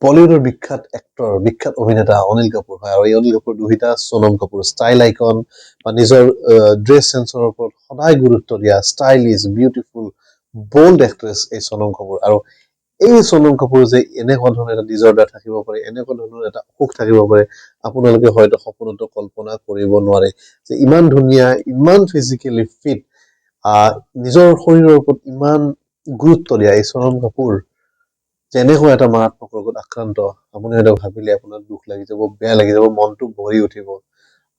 বলিউডৰ বিখ্যাত এক্টৰ, বিখ্যাত অভিনেতা অনিল কাপুৰ হয়। আৰু এই অনিল কাপুৰ দুহিতা সোণম কাপুৰ ষ্টাইল আইকন বা নিজৰ ড্ৰেছ চেন্সৰ ওপৰত সদায় গুৰুত্ব দিয়া ষ্টাইলিছ, বিউটিফুল, বল্ড এক্ট্ৰেছ এই সোণম কাপুৰ। আৰু এই সোণম কাপুৰ যে এনেকুৱা ধৰণৰ এটা ডিজৰ্ডাৰ থাকিব পাৰে, এনেকুৱা ধৰণৰ এটা অসুখ থাকিব পাৰে, আপোনালোকে হয়তো সপোনতো কল্পনা কৰিব নোৱাৰে যে ইমান ধুনীয়া, ইমান ফিজিকেলি ফিট, নিজৰ শৰীৰৰ ওপৰত ইমান গুৰুত্ব দিয়া এই সোণম কাপুৰ যেনেকুৱা এটা মাৰাত্মক ৰোগত আক্ৰান্ত, আপুনি হয়তো ভাবিলে আপোনাৰ দুখ লাগি যাব, বেয়া লাগি যাব, মনটো ভৰি উঠিব।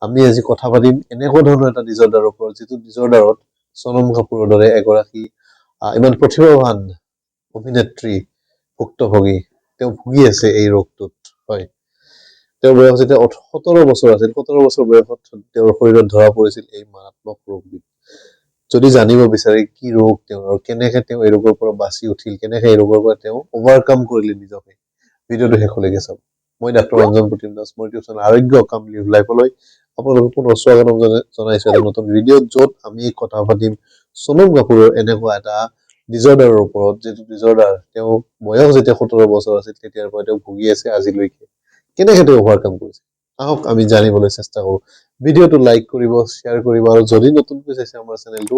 আমি আজি কথা পাতিম এনেকুৱা ধৰণৰ এটা ডিজৰ্ডাৰৰ ওপৰত, যিটো ডিজৰ্ডাৰত সোণম কাপুৰৰ দৰে এগৰাকী ইমান প্ৰতিভাৱান অভিনেত্ৰী ভুক্তভোগী, তেওঁ ভুগি আছে এই ৰোগটোত। হয়, তেওঁৰ বয়স যেতিয়া 17 বছৰ আছিল, 17 বছৰ বয়সত তেওঁৰ শৰীৰত ধৰা পৰিছিল এই মাৰাত্মক ৰোগবিধ। যদি জানিব বিচাৰে কি ৰোগ তেওঁৰ আৰু কেনেকে তেওঁ এই ৰোগৰ পৰা বাচি উঠিল, কেনেকে এই ৰোগৰ পৰা তেওঁ অভাৰকাম কৰিলে নিজকে, ভিডিঅ'টো শেষলৈকে চাব। মই ডাক্তৰ ৰঞ্জন প্ৰতিম দাস, মোৰ ইউটিউব চেনেল আৰোগ্য কাম লিভ লাইফলৈ আপোনালোকক পুনৰ স্বাগতম জনাইছো এটা নতুন ভিডিঅ'ত, য'ত আমি কথা পাতিম সোণম কাপুৰৰ এনেকুৱা এটা ডিজৰ্ডাৰৰ ওপৰত, যিটো ডিজৰ্ডাৰ তেওঁ বয়স যেতিয়া 17 বছৰ আছিল তেতিয়াৰ পৰা তেওঁ ভুগি আছে আজিলৈকে। কেনেকে তেওঁ অভাৰকাম কৰিছে, আহক আমি জানিবলৈ চেষ্টা কৰো। ভিডিঅ'টো লাইক কৰিব, শ্বেয়াৰ কৰিব আৰু যদি নতুনকৈ চাইছে আমাৰ চেনেলটো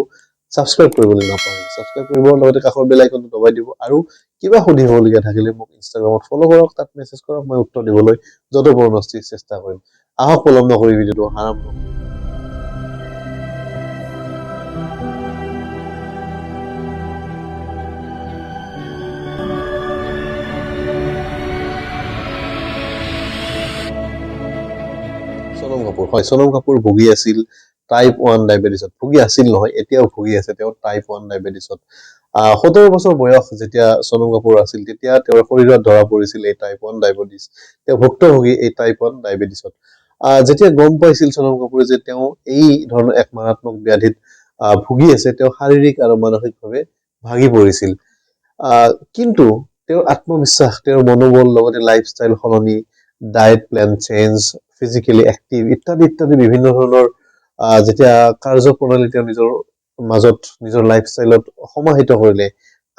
ছাবস্ক্ৰাইব কৰিবলৈ নাপাহৰিব। ছাবস্ক্ৰাইব কৰিব, লগতে কাষৰ বেল আইকনটো দবাই দিব আৰু কিবা সুধিবলগীয়া থাকিলে মোক ইনষ্টাগ্ৰামত ফ'ল' কৰক, তাত মেছেজ কৰক, মই উত্তৰ দিবলৈ যতপৰোনাস্তি চেষ্টা কৰিম। আহক পলম নকৰি ভিডিঅ'টো আৰম্ভ কৰোঁ। সোণম কাপুৰ, হয়, সোণম কাপুৰ ভুগি আছিল টাইপ 1 ডায়েবেটিছত। ভুগি আছিল নহয়, এতিয়াও ভুগি আছে তেওঁ টাইপ 1 ডায়েবেটিছত। 17 বছৰ বয়স যেতিয়া সোণম কাপুৰ আছিল তেতিয়া তেওঁৰ শৰীৰত ধৰা পৰিছিল এই টাইপ 1 ডায়েবেটিছ। তেওঁ ভুক্তভোগী এই টাইপ 1 ডায়েবেটিছত। যেতিয়া গম পাইছিল সোণম কাপুৰে যে তেওঁ এই ধৰণৰ এক মাৰাত্মক ব্যাধিত ভুগি আছে, তেওঁ শাৰীৰিক আৰু মানসিকভাৱে ভাগি পৰিছিল। কিন্তু তেওঁৰ আত্মবিশ্বাস, তেওঁৰ মনোবল, লগতে লাইফষ্টাইল সলনি, diet plan change, physically active ইত্যাদি ইত্যাদি বিভিন্ন ধৰণৰ যেতিয়া কাৰ্যপ্ৰণালী তেওঁ নিজৰ মাজত, নিজৰ লাইফষ্টাইলত সমাহিত কৰিলে,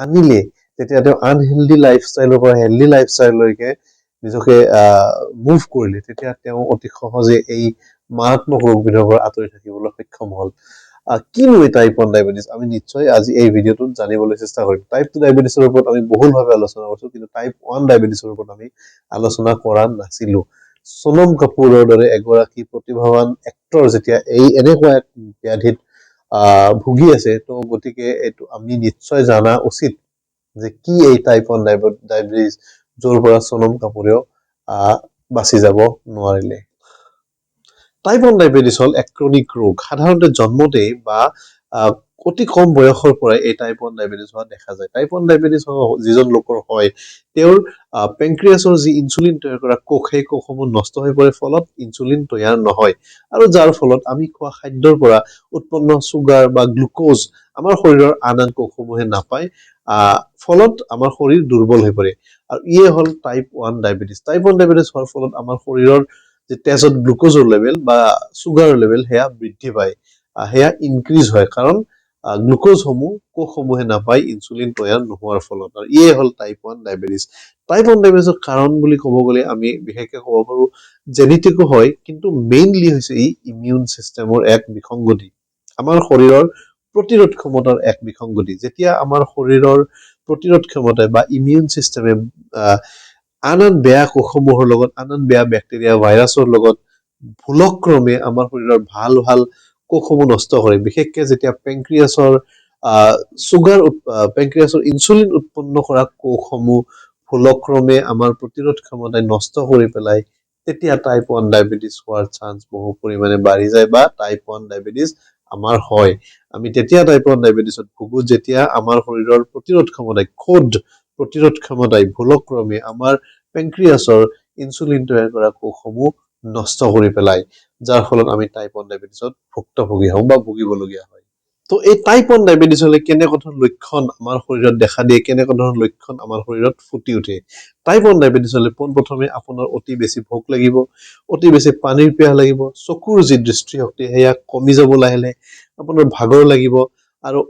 আনিলে, তেতিয়া তেওঁ আনহেল্ডি লাইফষ্টাইলৰ পৰা হেল্ডি লাইফষ্টাইললৈকে নিজকে মুভ কৰিলে, তেতিয়া তেওঁ অতি সহজে এই মাৰাত্মক ৰোগবিধৰ পৰা আঁতৰি থাকিবলৈ সক্ষম হ'ল। কিনো এই টাইপ 1 ডায়েবেটিছ, আমি নিশ্চয় আজি এই ভিডিঅ'টোত জানিবলৈ চেষ্টা কৰিম। টাইপ 2 ডায়েবেটিছৰ ওপৰত আমি বহুলভাৱে আলোচনা কৰিছো, কিন্তু টাইপ 1 ডায়েবেটিছৰ ওপৰত আমি আলোচনা কৰা নাছিলো। সোণম কাপুৰৰ দৰে এগৰাকী প্ৰতিভাৱান এক্টৰ যেতিয়া এই এনেকুৱা এক ব্যাধিত ভুগি আছে, তো গতিকে এইটো আমি নিশ্চয় জনা উচিত যে কি এই টাইপ 1 ডায়েবেটিছ, য'ৰ পৰা সোণম কাপুৰেও বাচি যাব নোৱাৰিলে। টাইপ 1 ডায়েবেটিছ হ'ল এক ক্ৰনিক ৰোগ। সাধাৰণতে জন্মতেই বা অতি কম বয়সৰ পৰাই এই টাইপ 1 ডায়েবেটিছ হোৱা দেখা যায়। টাইপ 1 ডায়েবেটিছ যিজন লোকৰ হয়, তেওঁৰ পেনক্ৰিয়াছৰ যি ইনচুলিন তৈয়াৰ কৰা কোষ, সেই কোষসমূহ নষ্ট হৈ পৰে, ফলত ইনচুলিন তৈয়াৰ নহয় আৰু যাৰ ফলত আমি খোৱা খাদ্যৰ পৰা উৎপন্ন চুগাৰ বা গ্লুক'জ আমাৰ শৰীৰৰ আন আন কোষসমূহে নাপায়, ফলত আমাৰ শৰীৰ দুৰ্বল হৈ পৰে। আৰু ইয়ে হ'ল টাইপ 1 ডায়েবেটিছ। টাইপ 1 ডায়েবেটিছ হোৱাৰ ফলত আমাৰ শৰীৰৰ যে তেজত গ্লুক'জৰ লেভেল বা চুগাৰৰ লেভেল, সেয়া বৃদ্ধি পায়, সেয়া ইনক্ৰিজ হয়, কাৰণ গ্লুক'জসমূহ কোষসমূহে নাপায় ইনচুলিন তৈয়াৰ নোহোৱাৰ ফলত। আৰু ইয়ে হ'ল টাইপ 1 ডায়েবেটিছ। টাইপ 1 ডায়েবেটিছৰ কাৰণ বুলি ক'ব গ'লে আমি বিশেষকৈ ক'ব পাৰোঁ জেনেটিকো হয়, কিন্তু মেইনলি হৈছে ই ইমিউন ছিষ্টেমৰ এক বিসংগতি, আমাৰ শৰীৰৰ প্ৰতিৰোধ ক্ষমতাৰ এক বিসংগতি। যেতিয়া আমাৰ শৰীৰৰ প্ৰতিৰোধ ক্ষমতাই বা ইমিউন ছিষ্টেমে আন আন বেয়া কোষসমূহৰ লগত, আন আন বেয়া বেক্টেৰিয়া, ভাইৰাছৰ লগত ভুলক্ৰমে আমাৰ শৰীৰৰ ভাল ভাল কোষসমূহ নষ্ট কৰে, বিশেষকৈ যেতিয়া পেনক্ৰিয়াছৰ, চুগাৰ পেনক্ৰিয়াছৰ ইনচুলিন উৎপন্ন কৰা কোষসমূহ ভুলক্ৰমে আমাৰ প্ৰতিৰোধ ক্ষমতাই নষ্ট কৰি পেলায়, তেতিয়া টাইপ 1 ডায়েবেটিছ হোৱাৰ চান্স বহু পৰিমাণে বাঢ়ি যায় বা টাইপ 1 ডায়েবেটিছ আমাৰ হয়। আমি তেতিয়া টাইপ 1 ডায়েবেটিছত ভুগো যেতিয়া আমাৰ শৰীৰৰ প্ৰতিৰোধ ক্ষমতাই, খোদ প্ৰতিৰোধ ক্ষমতাই ভুলক্ৰমে আমাৰ পেনক্ৰিয়াছৰ ইনচুলিন তৈয়াৰ কৰা কোষসমূহ নষ্ট কৰি পেলায়, যাৰ ফলত আমি টাইপ 1 ডায়েবেটিছত ভুক্তভোগী হওঁ বা ভুগিবলগীয়া হয়। তো এই টাইপ 1 ডায়েবেটিছ হ'লে কেনেকুৱা ধৰণৰ লক্ষণ আমাৰ শৰীৰত দেখা দিয়ে, কেনেকুৱা ধৰণৰ লক্ষণ আমাৰ শৰীৰত ফুটি উঠে? টাইপ 1 ডায়েবেটিছ হ'লে পোনপ্ৰথমে আপোনাৰ অতি বেছি ভোক লাগিব, অতি বেছি পানীৰ পিয়াহ লাগিব, চকুৰ যি দৃষ্টিশক্তি সেয়া কমি যাব লাহে লাহে, আপোনাৰ ভাগৰ লাগিব আৰু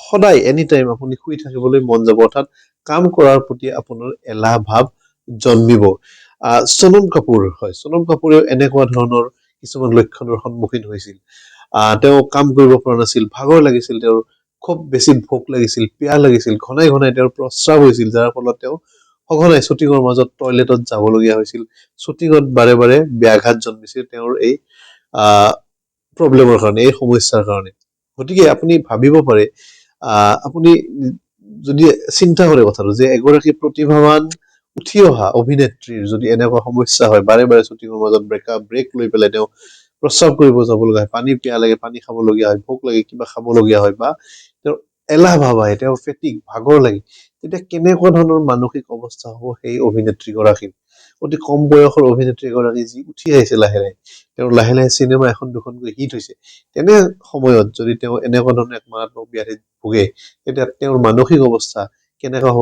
সদায় এনি টাইম আপুনি শুই থাকিবলৈ মন যাব, অৰ্থাৎ কাম কৰাৰ প্ৰতি আপোনাৰ এলাহ ভাৱ জন্মিব। সোণম কাপুৰ, হয়, সোণম কাপুৰেও এনেকুৱা ধৰণৰ কিছুমান লক্ষণৰ সন্মুখীন হৈছিল। তেওঁ কাম কৰিব পৰা নাছিল, ভাগৰ লাগিছিল, তেওঁৰ খুব বেছি ভোক লাগিছিল, পিয়াহ লাগিছিল, ঘনাই ঘনাই তেওঁৰ প্ৰস্ৰাৱ হৈছিল, যাৰ ফলত তেওঁ সঘনাই শ্বুটিঙৰ মাজত টয়লেটত যাবলগীয়া হৈছিল। শ্বুটিঙত বাৰে বাৰে ব্যাঘাত জন্মিছিল তেওঁৰ এই প্ৰব্লেমৰ কাৰণে, এই সমস্যাৰ কাৰণে। গতিকে আপুনি ভাবিব পাৰে, আপুনি যদি চিন্তা কৰে কথাটো যে এগৰাকী প্ৰতিভাৱান উঠি অহা অভিনেত্ৰীৰ যদি এনেকুৱা সমস্যা হয়, বাৰে বাৰে শ্বুটিঙৰ মাজত ব্ৰেক লৈ পেলাই তেওঁ প্ৰস্ৰাৱ কৰিব যাব লগা হয়, পানী পিয়াহ লাগে, পানী খাবলগীয়া হয়, ভোক লাগে, কিবা খাবলগীয়া হয়, বা তেওঁৰ এলাহ ভাৱ আহে, তেওঁৰ ফেটিগ, ভাগৰ লাগে, তেতিয়া কেনেকুৱা ধৰণৰ মানসিক অৱস্থা হ'ব সেই অভিনেত্ৰীগৰাকীৰ? অতি কম বয়সৰ অভিনেত্ৰী এগৰাকী যি উঠি আহিছে লাহে লাহে, তেওঁৰ লাহে লাহে চিনেমা এখন দুখনকৈ হিট হৈছে, তেনে সময়ত যদি তেওঁ এনেকুৱা ধৰণৰ এক মাৰাত্মক ব্যাধিত ভোগে, তেতিয়া তেওঁৰ মানসিক অৱস্থা কেনেকুৱা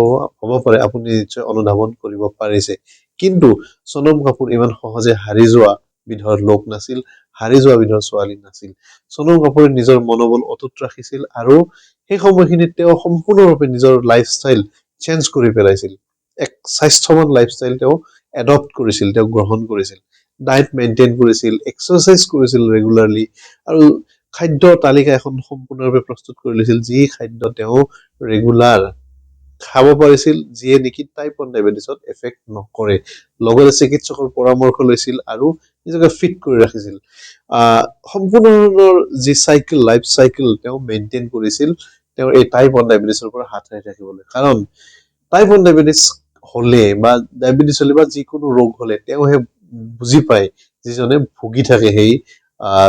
হ'ব পাৰে আপুনি নিশ্চয় অনুধাৱন কৰিব পাৰিছে। কিন্তু সোণম কাপুৰ ইমান সহজে হাৰি যোৱা বিধৰ লোক নাছিল, হাৰি যোৱা বিধৰ ছোৱালী নাছিল। সোণম কাপুৰে নিজৰ মনোবল অটুট ৰাখিছিল আৰু সেই সময়খিনিত তেওঁ সম্পূৰ্ণৰূপে নিজৰ লাইফষ্টাইল চেঞ্জ কৰি পেলাইছিল। এক স্বাস্থ্যৱান লাইফষ্টাইল তেওঁ এডপ্ট কৰিছিল, তেওঁ গ্ৰহণ কৰিছিল, ডায়েট মেইনটেইন কৰিছিল, এক্সাৰচাইজ কৰিছিল ৰেগুলাৰলি আৰু খাদ্য তালিকা এখন সম্পূৰ্ণৰূপে প্ৰস্তুত কৰি লৈছিল, যি খাদ্য তেওঁ ৰেগুলাৰ খাব পাৰিছিল, যিয়ে নেকি টাইপ 1 ডায়েবেটিছত এফেক্ট নকৰে। লগতে চিকিৎসকৰ পৰামৰ্শ লৈছিল আৰু নিজকে ফিট কৰি ৰাখিছিল। সম্পূৰ্ণ ধৰণৰ যি চাইকেল, লাইফ চাইকেল তেওঁ মেইনটেইন কৰিছিল তেওঁৰ এই টাইপ 1 ডায়েবেটিছৰ পৰা হাত সাৰি থাকিবলৈ। কাৰণ টাইপ 1 ডায়েবেটিছ হ'লে বা ডায়েবেটিছ হ'লে বা যিকোনো ৰোগ হ'লে তেওঁহে বুজি পায় যিজনে ভুগি থাকে সেই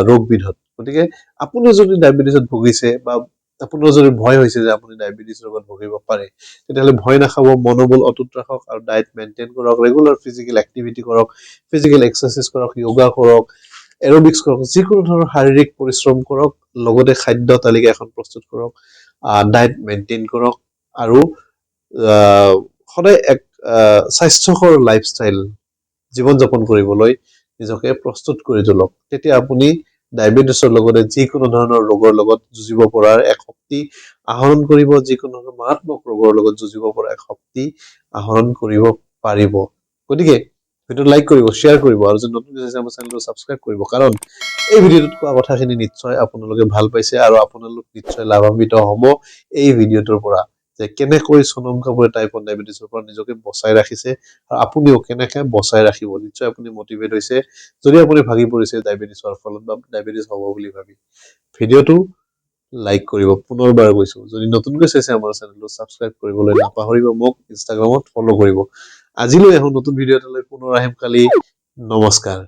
ৰোগবিধত। গতিকে আপুনি যদি ডায়েবেটিছত ভুগিছে বা আপোনাৰ যদি ভয় হৈছে যে আপুনি ডায়েবেটিছ ৰোগত ভুগিব পাৰে, তেতিয়াহ'লে ভয় নাখাব, মনোবল অটুট ৰাখক আৰু ডায়েট মেইনটেইন কৰক, ৰেগুলাৰ ফিজিকেল এক্টিভিটি কৰক, ফিজিকেল এক্সাৰচাইজ কৰক, য়োগা কৰক, এৰবিক্স কৰক, যিকোনো ধৰণৰ শাৰীৰিক পৰিশ্ৰম কৰক, লগতে খাদ্য তালিকা এখন প্ৰস্তুত কৰক, ডায়েট মেইনটেইন কৰক আৰু সদায় এক স্বাস্থ্যকৰ লাইফষ্টাইল জীৱন যাপন কৰিবলৈ নিজকে প্ৰস্তুত কৰি তোলক। তেতিয়া আপুনি ডায়েবেটিছৰ লগতে যিকোনো ধৰণৰ ৰোগৰ লগত যুঁজিব পৰাৰ এক শক্তি আহৰণ কৰিব, যিকোনো ধৰণৰ মাৰাত্মক ৰোগৰ লগত যুঁজিব পৰা এক শক্তি আহৰণ কৰিব পাৰিব। গতিকে ভিডিঅ'টো লাইক কৰিব, শ্বেয়াৰ কৰিব আৰু যদি নতুন চাইছে আমাৰ চেনেলটো ছাবস্ক্ৰাইব কৰিব। কাৰণ এই ভিডিঅ'টোত কোৱা কথাখিনি নিশ্চয় আপোনালোকে ভাল পাইছে আৰু আপোনালোক নিশ্চয় লাভান্বিত হ'ব এই ভিডিঅ'টোৰ পৰা যে কেনেকৈ সোণম কাপুৰে টাইপ 1 ডায়েবেটিছৰ পৰা নিজকে বচাই ৰাখিছে আৰু আপুনিও কেনেকে বচাই ৰাখিব। নিশ্চয় আপুনি মটিভেট হৈছে যদি আপুনি ভাগি পৰিছে ডায়েবেটিছ হোৱাৰ ফলত বা ডায়েবেটিছ হ'ব বুলি ভাবি। ভিডিঅ'টো লাইক কৰিব, পুনৰবাৰ কৈছো। যদি নতুনকৈ চাইছে আমাৰ চেনেলটো ছাবস্ক্ৰাইব কৰিবলৈ নাপাহৰিব, মোক ইনষ্টাগ্ৰামত ফ'ল' কৰিব। আজিলৈ আহোঁ, নতুন ভিডিঅ' এটালৈ পুনৰ আহিম কালি। নমস্কাৰ।